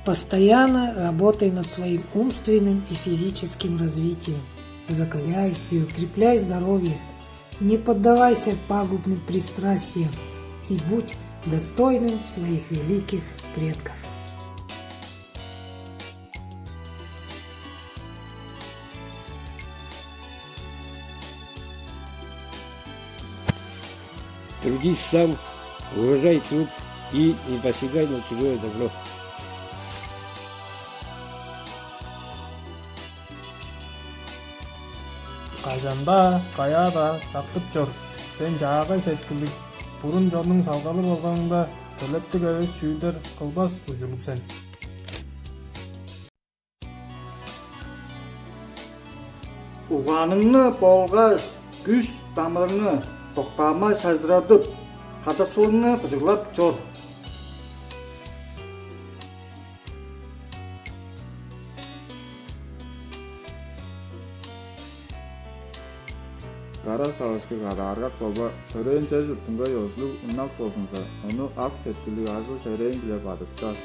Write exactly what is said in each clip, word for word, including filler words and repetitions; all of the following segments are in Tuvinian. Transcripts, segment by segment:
Постоянно работай над своим умственным и физическим развитием. Закаляй и укрепляй здоровье. Не поддавайся пагубным пристрастиям и будь достойным своих великих предков. Труди сам, урожай труд и не достигай на чужое добро. Кажан-даа, каяа-даа сактып чор. Сен чаагай сеткилдиг, бурун чоннуң салгалы болганыңда, төлептиг эвес чүүлдер кылбас ужурлуг сен. Угааныңны болгаш күш-дамырыңны доктаамай сайзырадып, кадасылыңны быжыглап чор. Кара сагыштыг адааргак болба, төрээн чер-чуртуңга ёзулуг ынак болзуңза, ону ак сеткиллиг ажыл-херээң-биле бадытка,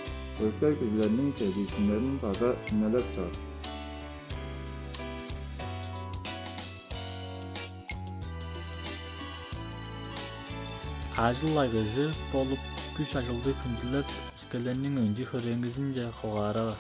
өске кижилерниң чедиишкиннерин база үнелеп чор. Ажыл-агыжы болуп, күш-ажылды хүндүлеп, өскелерниң өнчү-хөреңгизинче хогаарава.